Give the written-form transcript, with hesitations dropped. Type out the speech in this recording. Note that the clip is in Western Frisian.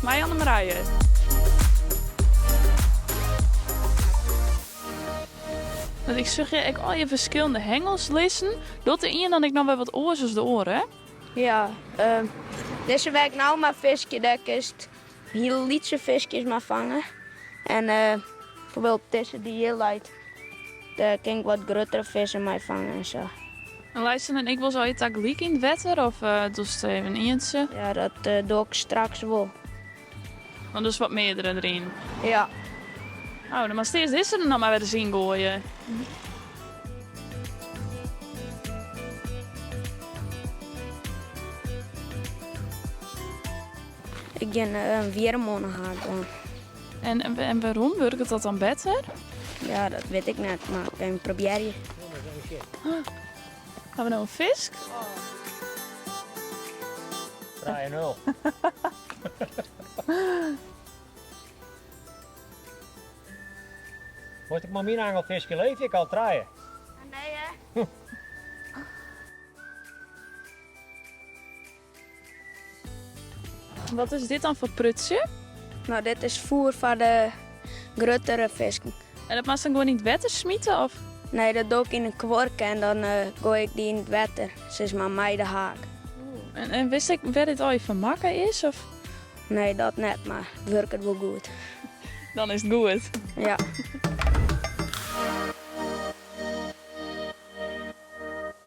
Mei Annemarije. Want ik sjoch hjir ek allegear ferskillende hengels lizzen. Docht de ien dan ek noch wer wat oars as de oare? Ja, dizze wêr't ik no mei fiskje, dêr kinst hiele lytse fiskjes mei fange. En bijvoorbeeld dizze dy't hjir leit, dêr kin ik wat gruttere fisken mei fange en sa. En leist se dan ek wolris allegear tagelyk yn it wetter of dochst even ientsje? Ja, dat doch ik straks wol. Want dus wat meardere deryn? Ja. Oh, dan moatst earst dizze der noch mar wer ris yn goaie. Ik gean in wjirm oan 'e haak dwaan. En wêrom? Wurket dat dan better? Ja, dat wit ik net, mar ik kin probearje. Ha we no in fisk? Trije nul. Moast ik mei myn angel fiskje leefje ik al trije. Nee hè? Wat is dit dan foar prutsje? No, dit is foer foar de gruttere fisken. En dat moatst dan gewoan yn it wetter smite of? Nee, dat doch ik yn in kuorke en dan goai ik dy yn it wetter, sis mar mei de haak. En witst ek wêr dit allegear fan makke is? Of? Nee, dat net, mar it wurket wol goed. Dan is it goed. Ja.